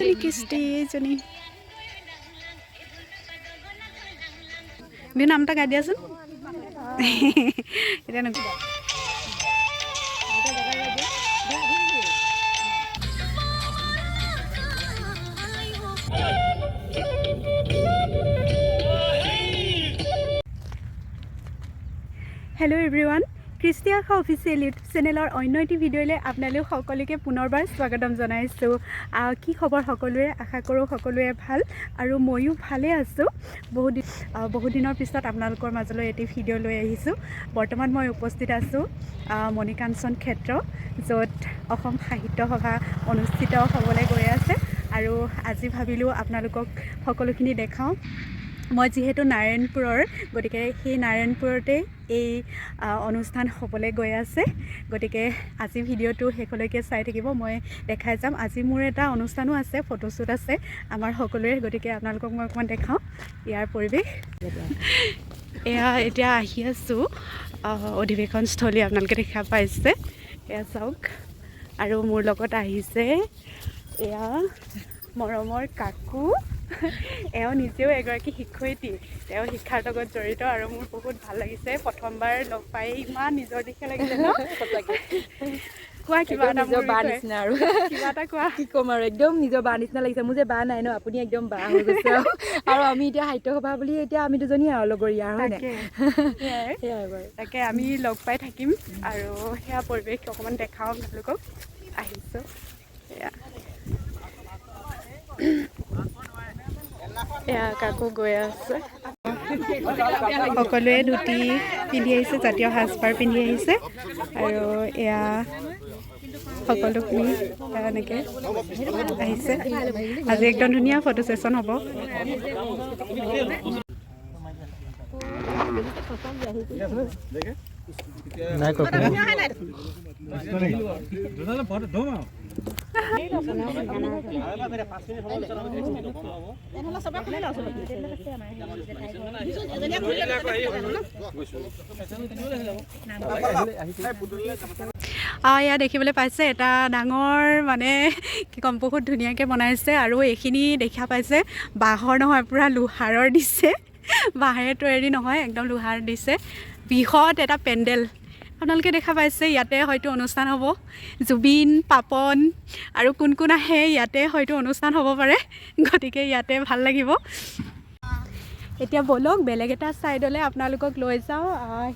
এইজনী কৃষ্টি, এইজনী। বিহু নাম এটা গাই দিয়াচোন এতিয়া। হেল্ল' এভৰিৱান, কৃষ্টি আশা অফিচিয়েল ইউটিউব চেনেলৰ অন্য এটি ভিডিঅ'লৈ আপোনালোক সকলোকে পুনৰবাৰ স্বাগতম জনাইছোঁ। কি খবৰ সকলোৰে? আশা কৰোঁ সকলোৰে ভাল আৰু ময়ো ভালে আছোঁ। বহুত দিনৰ পিছত আপোনালোকৰ মাজলৈ এটি ভিডিঅ' লৈ আহিছোঁ। বৰ্তমান মই উপস্থিত আছোঁ মণিকাঞ্চন ক্ষেত্ৰ, য'ত অসম সাহিত্য সভা অনুষ্ঠিত হ'বলৈ গৈ আছে আৰু আজি ভাবিলোঁ আপোনালোকক সকলোখিনি দেখাওঁ। মই যিহেতু নাৰায়ণপুৰৰ, গতিকে সেই নাৰায়ণপুৰতে এই অনুষ্ঠান হ'বলৈ গৈ আছে। গতিকে আজি ভিডিঅ'টো শেষলৈকে চাই থাকিব, মই দেখাই যাম। আজি মোৰ এটা অনুষ্ঠানো আছে, ফটোশ্বুট আছে আমাৰ সকলোৰে। গতিকে আপোনালোকক মই অকণমান দেখাওঁ ইয়াৰ পৰিৱেশ। এয়া এতিয়া আহি আছোঁ অধিৱেশনস্থলী, আপোনালোকে দেখা পাইছে, এয়া চাওক। আৰু মোৰ লগত আহিছে এয়া মৰমৰ কাকু। এওঁ নিজেও এগৰাকী শিক্ষয়িত্ৰী, তেওঁ শিক্ষাৰ লগত জড়িত আৰু মোৰ বহুত ভাল লাগিছে। প্ৰথমবাৰ লগ পাই ইমান নিজৰ দিশে লাগিছে ন? কোৱা কিবা এটা নিজৰ মোৰ বা বিষয়ে। নিচিনা আৰু। কিবা এটা কোৱা। কি ক'ম আৰু, একদম নিজৰ বা নিচিনা লাগিছে। মোৰ যে বা নাই ন, আপুনি একদম বা হৈ গৈছে আৰু। আৰু আমি এতিয়া সাহিত্য সভা বুলি এতিয়া আমি দুজনীয়ে আৰু লগৰীয়া, হয় নাই? তাকে, সেয়াই। সেয়াই বাৰু। তাকে, আমি লগ পাই থাকিম আৰু সেয়া পৰিৱেশ অকণমান দেখাওঁ আপোনালোকক। আহিছোঁ, এয়া এয়া কাকু গৈ আছে। সকলোৱে ধুতি পিন্ধি আহিছে, জাতীয় সাজপাৰ পিন্ধি আহিছে আৰু এয়া সকলোখিনি এনেকৈ আহিছে। আজি একদম ধুনীয়া ফটো ছেশ্যন হ'ব। নাই। এয়া দেখিবলৈ পাইছে, এটা ডাঙৰ, মানে কি ক'ম, বহুত ধুনীয়াকৈ বনাইছে। আৰু এইখিনি দেখা পাইছে, বাঁহৰ নহয়, পূৰা লোহাৰৰ দিছে। বাঁহেৰে তৈয়াৰী নহয়, একদম লোহাৰ দিছে। বৃহৎ এটা পেণ্ডেল আপোনালোকে দেখা পাইছে। ইয়াতে হয়তো অনুষ্ঠান হ'ব। জুবিন, পাপন আৰু কোন কোন আহে, ইয়াতে হয়তো অনুষ্ঠান হ'ব পাৰে। গতিকে ইয়াতে ভাল লাগিব। এতিয়া ব'লক, বেলেগ এটা ছাইডলৈ আপোনালোকক লৈ যাওঁ।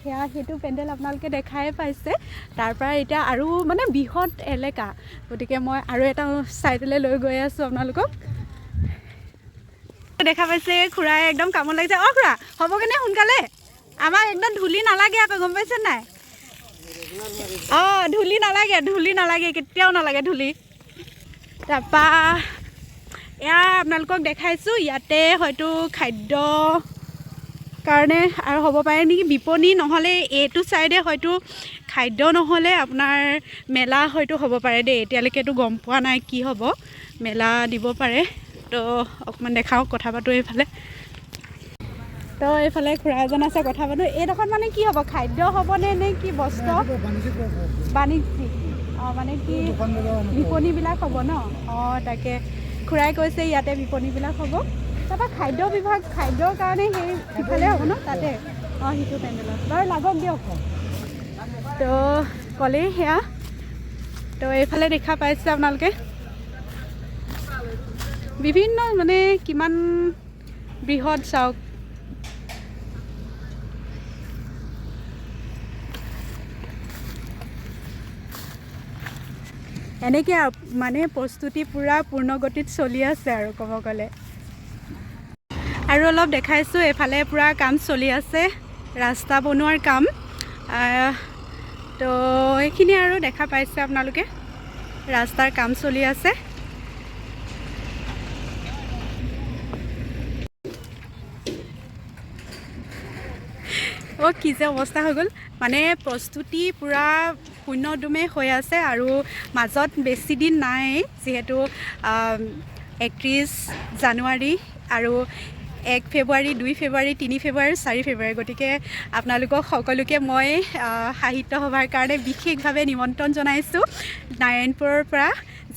সেয়া সেইটো পেণ্ডেল আপোনালোকে দেখাই পাইছে। তাৰ পৰা এতিয়া আৰু মানে বৃহৎ এলেকা, গতিকে মই আৰু এটা ছাইডলৈ লৈ গৈ আছোঁ আপোনালোকক। দেখা পাইছে, খুৰাই একদম কামত লাগিছে। অঁ খুৰা, হ'বগৈনে সোনকালে? আমাক একদম ধূলি নালাগে আকৌ, গম পাইছে নাই? অঁ, ধূলি নালাগে, ধূলি নালাগে, কেতিয়াও নালাগে ধূলি। তাৰপৰা এয়া আপোনালোকক দেখাইছোঁ, ইয়াতে হয়তো খাদ্য কাৰণে আৰু হ'ব পাৰে নেকি বিপণী, নহ'লে এইটো ছাইডে হয়তো খাদ্য, নহ'লে আপোনাৰ মেলা হয়তো হ'ব পাৰে দেই। এতিয়ালৈকেতো গম পোৱা নাই কি হ'ব, মেলা দিব পাৰে। তো অকণমান দেখাওঁ, কথা পাতোঁ এইফালে। তো এইফালে খুৰা এজন আছে, কথা পাতোঁ। এইডোখৰত মানে কি হ'ব? খাদ্য হ'বনে নে কি বস্ত্ৰ বাণিজ্যিক? অঁ, মানে কি বিপণীবিলাক হ'ব ন? অঁ, তাকে খুৰাই কৈছে, ইয়াতে বিপণীবিলাক হ'ব। তাৰপৰা খাদ্য বিভাগ, খাদ্যৰ কাৰণে সেই সিফালে হ'ব ন তাতে? অঁ, সিটো পেণ্ডেলত। বাৰু, লাগক দিয়ক। তো ক'লেই সেয়া। তো এইফালে দেখা পাইছে আপোনালোকে, বিভিন্ন, মানে কিমান বৃহৎ চাওক। এনেকৈ মানে প্ৰস্তুতি পূৰা পূৰ্ণগতিত চলি আছে আৰু ক'ব গ'লে। আৰু অলপ দেখাইছোঁ, এইফালে পূৰা কাম চলি আছে, ৰাস্তা বনোৱাৰ কাম। তো এইখিনি আৰু দেখা পাইছে আপোনালোকে, ৰাস্তাৰ কাম চলি আছে। অ' কি যে অৱস্থা হৈ গ'ল! মানে প্ৰস্তুতি পূৰা পূৰ্ণদমে হৈ আছে আৰু মাজত বেছি দিন নাই, যিহেতু 31 জানুৱাৰী আৰু 1 ফেব্ৰুৱাৰী, 2 ফেব্ৰুৱাৰী, 3 ফেব্ৰুৱাৰী, 4 ফেব্ৰুৱাৰী। গতিকে আপোনালোকক সকলোকে মই সাহিত্য সভাৰ কাৰণে বিশেষভাৱে নিমন্ত্ৰণ জনাইছোঁ নাৰায়ণপুৰৰ পৰা।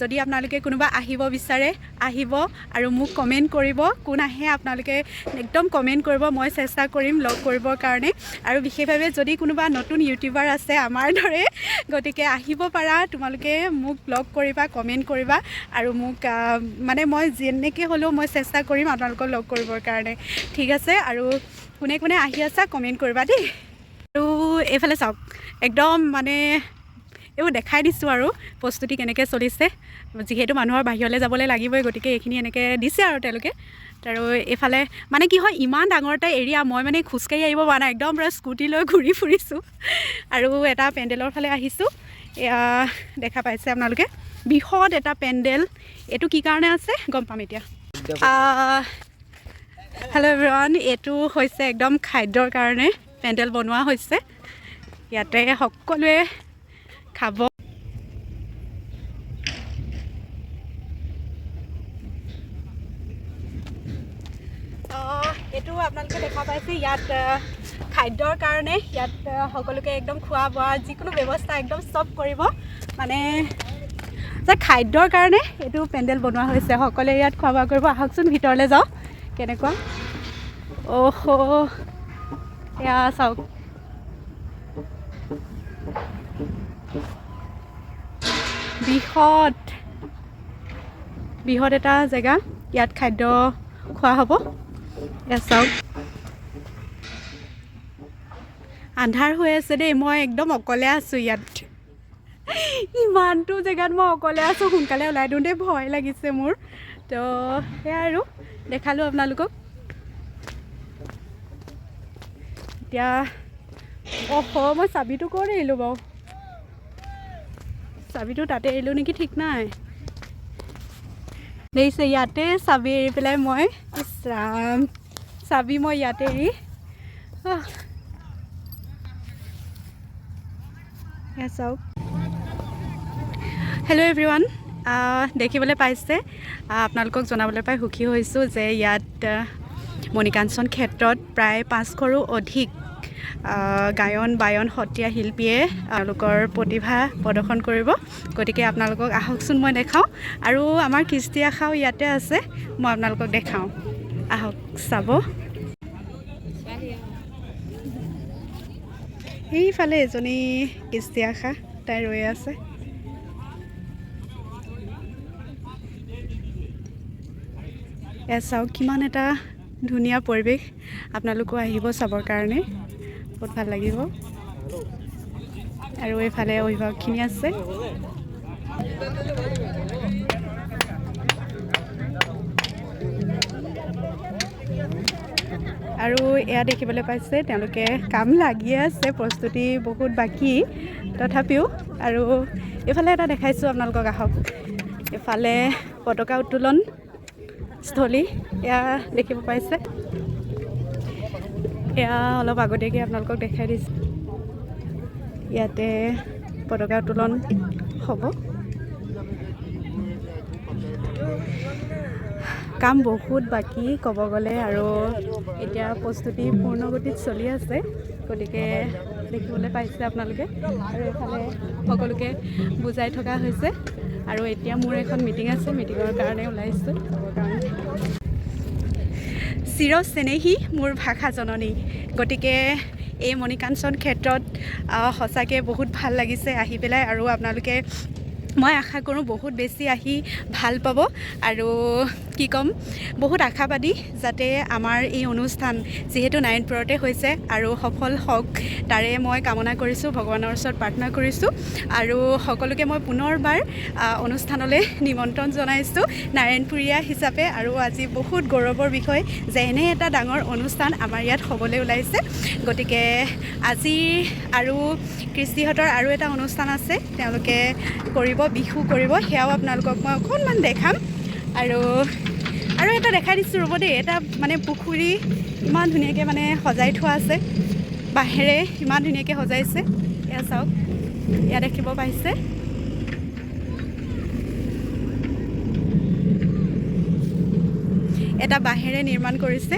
যদি আপোনালোকে কোনোবা আহিব বিচাৰে আহিব আৰু মোক কমেণ্ট কৰিব, কোন আহে আপোনালোকে একদম কমেণ্ট কৰিব, মই চেষ্টা কৰিম লগ কৰিবৰ কাৰণে। আৰু বিশেষভাৱে যদি কোনোবা নতুন ইউটিউবাৰ আছে আমাৰ দৰে, গতিকে আহিব পাৰা, তোমালোকে মোক লগ কৰিবা, কমেণ্ট কৰিবা আৰু মোক মানে মই যেনেকৈ হ'লেও মই চেষ্টা কৰিম আপোনালোকক লগ কৰিবৰ কাৰণে, ঠিক আছে? আৰু কোনে কোনে আহি আছা কমেণ্ট কৰিবা দেই। আৰু এইফালে চাওক, একদম মানে এইবোৰ দেখাই দিছোঁ আৰু প্ৰস্তুতি কেনেকৈ চলিছে। যিহেতু মানুহৰ বাহিৰলৈ যাবলৈ লাগিবই, গতিকে এইখিনি এনেকৈ দিছে আৰু তেওঁলোকে। আৰু এইফালে মানে কি হয়, ইমান ডাঙৰ এটা এৰিয়া, মই মানে খোজকাঢ়ি আহিব পৰা নাই, একদম পূৰা স্কুটি লৈ ঘূৰি ফুৰিছোঁ। আৰু এটা পেণ্ডেলৰ ফালে আহিছোঁ, এয়া দেখা পাইছে আপোনালোকে, বৃহৎ এটা পেণ্ডেল। এইটো কি কাৰণে আছে গম পাম এতিয়া। হেল্ল' এভৰিৱান, এইটো হৈছে একদম খাদ্যৰ কাৰণে পেণ্ডেল বনোৱা হৈছে। ইয়াতে সকলোৱে খাব। এইটো আপোনালোকে দেখা পাইছে, ইয়াত খাদ্যৰ কাৰণে ইয়াত সকলোকে একদম খোৱা বোৱা যিকোনো ব্যৱস্থা একদম চব কৰিব, মানে যে খাদ্যৰ কাৰণে এইটো পেণ্ডেল বনোৱা হৈছে। সকলোৱে ইয়াত খোৱা বোৱা কৰিব। আহকচোন ভিতৰলৈ যাওঁ, কেনেকুৱা। অহ, এয়া চাওক, বৃহৎ বৃহৎ এটা জেগা, ইয়াত খাদ্য খোৱা হ'ব। এয়া চাওক, আন্ধাৰ হৈ আছে দেই, মই একদম অকলে আছোঁ ইয়াত। ইমানটো জেগাত মই অকলে আছোঁ, সোনকালে ওলাই দিওঁতে ভয় লাগিছে মোৰ। তো সেয়াই আৰু দেখালোঁ আপোনালোকক। এতিয়া অহ, মই চাবিটো ক'ত এৰিলোঁ বাৰু? চাবিটো তাতে এৰিলোঁ নেকি ঠিক নাই। দেখিছে, ইয়াতে চাবি এৰি পেলাই মই, ইছ ৰাম, চাবি মই ইয়াতে এৰি। এয়া চাওক। হেল্ল' এভৰিৱান, দেখিবলৈ পাইছে, আপোনালোকক জনাবলৈ পাই সুখী হৈছোঁ যে ইয়াত মণিকাঞ্চন ক্ষেত্ৰত প্ৰায় 500ৰো অধিক গায়ন বায়ন সত্ৰীয়া শিল্পীয়ে তেওঁলোকৰ প্ৰতিভা প্ৰদৰ্শন কৰিব। গতিকে আপোনালোকক আহকচোন মই দেখাওঁ। আৰু আমাৰ কৃষ্টি আশাও ইয়াতে আছে, মই আপোনালোকক দেখাওঁ, আহক চাব। সেইফালে এজনী কৃষ্টি আশা, তাই ৰৈ আছে। এয়া চাওক, কিমান এটা ধুনীয়া পৰিৱেশ, আপোনালোকো আহিব চাবৰ কাৰণে, বহুত ভাল লাগিব। আৰু এইফালে অভিভাৱকখিনি আছে। আৰু এয়া দেখিবলৈ পাইছে, তেওঁলোকে কাম লাগিয়ে আছে, প্ৰস্তুতি বহুত বাকী তথাপিও। আৰু এইফালে এটা দেখাইছোঁ আপোনালোকক, আহক। এইফালে পতাকা উত্তোলন স্থলী, এয়া দেখিব পাইছে। এয়া অলপ আগতীয়াকৈ আপোনালোকক দেখাই দিছোঁ। ইয়াতে পতাকা উত্তোলন হ'ব। কাম বহুত বাকী ক'ব গ'লে, আৰু এতিয়া প্ৰস্তুতি পূৰ্ণগতিত চলি আছে, গতিকে দেখিবলৈ পাইছে আপোনালোকে। আৰু এইফালে সকলোকে বুজাই থকা হৈছে। আৰু এতিয়া মোৰ এখন মিটিং আছে, মিটিঙৰ কাৰণে ওলাইছোঁ যাবৰ কাৰণে। চিৰ চেনেহী মোৰ ভাষা জননী, গতিকে এই মণিকাঞ্চন ক্ষেত্ৰত সঁচাকৈ বহুত ভাল লাগিছে আহি পেলাই। আৰু আপোনালোকে মই আশা কৰোঁ বহুত বেছি আহি ভাল পাব। আৰু কি ক'ম, বহুত আশাবাদী যাতে আমাৰ এই অনুষ্ঠান যিহেতু নাৰায়ণপুৰতে হৈছে আৰু সফল হওক, তাৰে মই কামনা কৰিছোঁ, ভগৱানৰ ওচৰত প্ৰাৰ্থনা কৰিছোঁ। আৰু সকলোকে মই পুনৰবাৰ অনুষ্ঠানলৈ নিমন্ত্ৰণ জনাইছোঁ নাৰায়ণপুৰীয়া হিচাপে। আৰু আজি বহুত গৌৰৱৰ বিষয় যে এনে এটা ডাঙৰ অনুষ্ঠান আমাৰ ইয়াত হ'বলৈ ওলাইছে। গতিকে আজি আৰু কৃষ্টিহঁতৰ আৰু এটা অনুষ্ঠান আছে, তেওঁলোকে কৰিব, বিহু কৰিব, সেয়াও আপোনালোকক মই অকণমান দেখাম। আৰু আৰু এটা দেখাই দিছোঁ ৰ'ব দেই, এটা মানে পুখুৰী ইমান ধুনীয়াকৈ মানে সজাই থোৱা আছে, বাঁহেৰে ইমান ধুনীয়াকৈ সজাইছে। এয়া চাওক, এয়া দেখিব পাইছে। এটা বাঁহেৰে নিৰ্মাণ কৰিছে।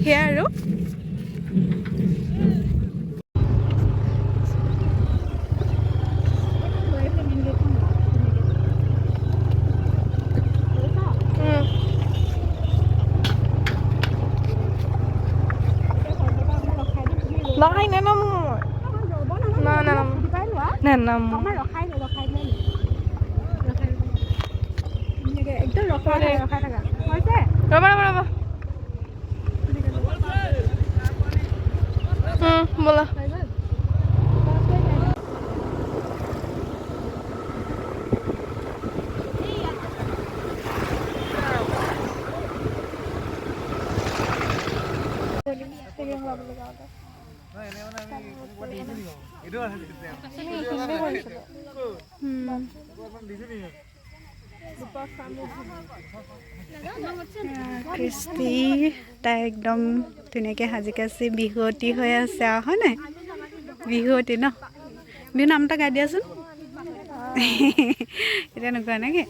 সেয়া আৰু নাই নানামো মই। না নানামো, নানামো। ৰখাই ৰখাই একদম ৰখাই ৰখাই থাকা হৈছে। ৰ'বা ৰ'বা ৰ'বা, ব'লা। কৃষ্টি তাই একদম ধুনীয়াকৈ সাজি কাচি বিহুৱতী হৈ আছে আৰু, হয় নাই? বিহুৱতী ন? বিহু নাম এটা গাই দিয়াচোন। এতিয়া নোগোৱা নেকি?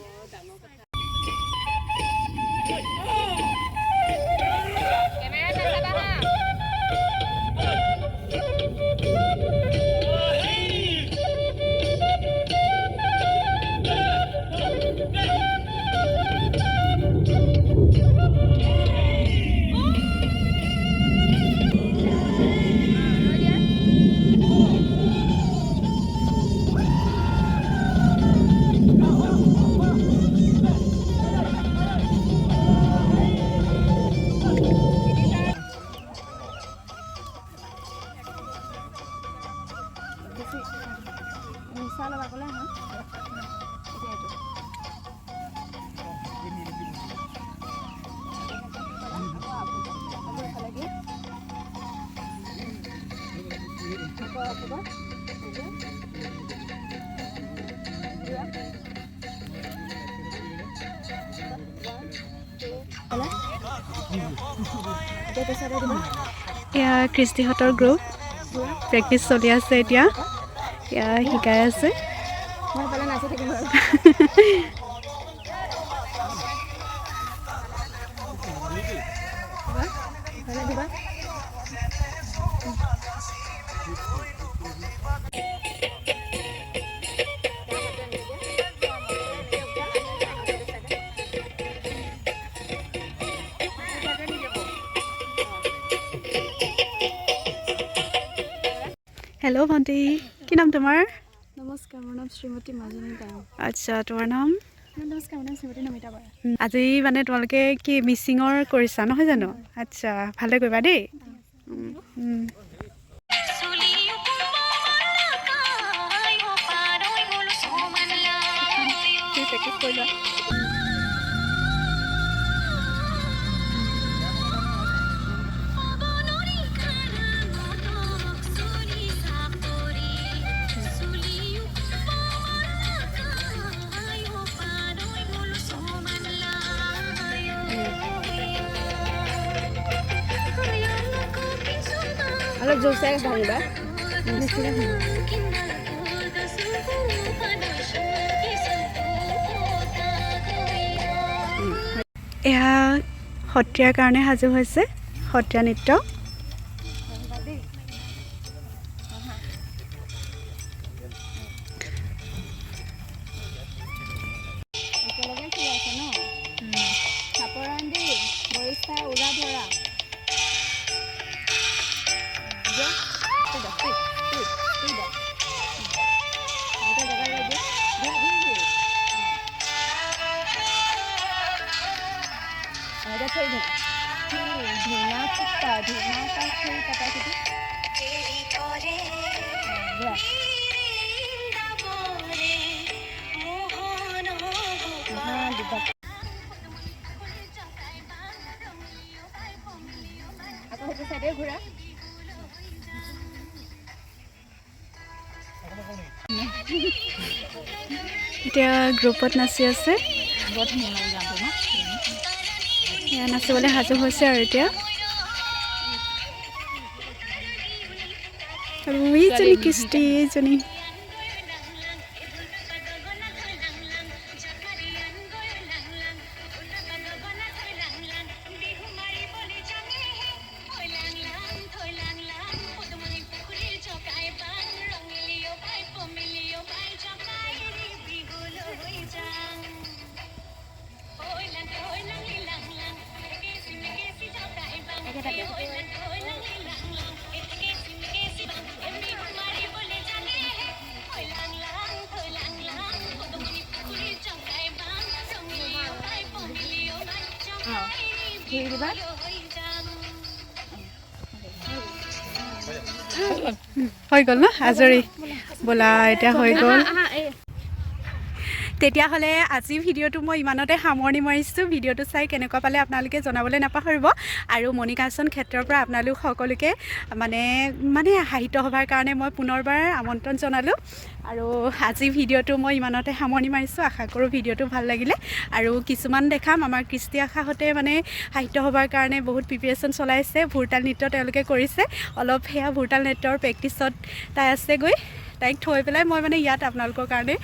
এয়া কৃষ্টিহঁতৰ গ্ৰুপ প্ৰেক্টিচ চলি আছে এতিয়া, এয়া শিকাই আছে। হেল্ল' ভণ্টি, কি নাম তোমাৰ? নমস্কাৰ, মোৰ নাম শ্ৰীমতী মাজনী টায়ং। আচ্ছা, তোমাৰ নাম? নমস্কাৰ, মোৰ নাম শ্ৰীমতী নমিতা বৰা। আজি মানে তোমালোকে কি মিচিঙৰ কৰিছা নহয় জানো? আচ্ছা, ভালে কৰিবা দেই। প্ৰেক্টিচ কৰি লোৱা। অলপ জোৰছে ভাঙিবা। এয়া সত্ৰীয়াৰ কাৰণে সাজু হৈছে, সত্ৰীয়া নৃত্য। একেলগে চলি আছে ন? চাপৰান্দি বৰিষ্ঠা উৰা ধৰা। আকৌ সেইটো চাইডে ঘূৰা। এতিয়া গ্ৰুপত নাচি আছে। বৰ ধুনীয়া লাগে গানটো ন? এয়া নাচিবলৈ সাজু হৈছে আৰু এতিয়া। আৰু এইজনী কৃষ্টি, এইজনী। অঁ, ধুই দিবা। হৈ গ'ল ন? আজৰি ব'লা, এতিয়া হৈ গ'ল। তেতিয়াহ'লে আজি ভিডিঅ'টো মই ইমানতে সামৰণি মাৰিছোঁ। ভিডিঅ'টো চাই কেনেকুৱা পালে আপোনালোকে জনাবলৈ নাপাহৰিব। আৰু মণিকাঞ্চন ক্ষেত্ৰৰ পৰা আপোনালোক সকলোকে মানে মানে সাহিত্য সভাৰ কাৰণে মই পুনৰবাৰ আমন্ত্ৰণ জনালোঁ। আৰু আজি ভিডিঅ'টো মই ইমানতে সামৰণি মাৰিছোঁ। আশা কৰোঁ ভিডিঅ'টো ভাল লাগিলে। আৰু কিছুমান দেখাম, আমাৰ কৃষ্টি আশাহঁতে মানে সাহিত্য সভাৰ কাৰণে বহুত প্ৰিপেৰেশ্যন চলাইছে। ভোৰতাল নৃত্য তেওঁলোকে কৰিছে অলপ, সেয়া ভোৰতাল নৃত্যৰ প্ৰেক্টিছত তাই আছেগৈ। তাইক থৈ পেলাই মই মানে ইয়াত আপোনালোকৰ কাৰণে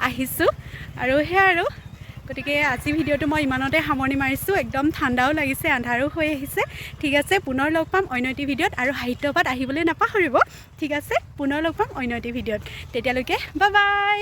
আহিছোঁ। আৰু সেয়া আৰু গতিকে আজি ভিডিঅ'টো মই ইমানতে সামৰণি মাৰিছোঁ। একদম ঠাণ্ডাও লাগিছে, আন্ধাৰো হৈ আহিছে। ঠিক আছে, পুনৰ লগ পাম অন্য এটি ভিডিঅ'ত। আৰু সাহিত্য সভাত আহিবলৈ নাপাহৰিব। ঠিক আছে, পুনৰ লগ পাম অন্য এটি ভিডিঅ'ত। তেতিয়ালৈকে বাই বাই।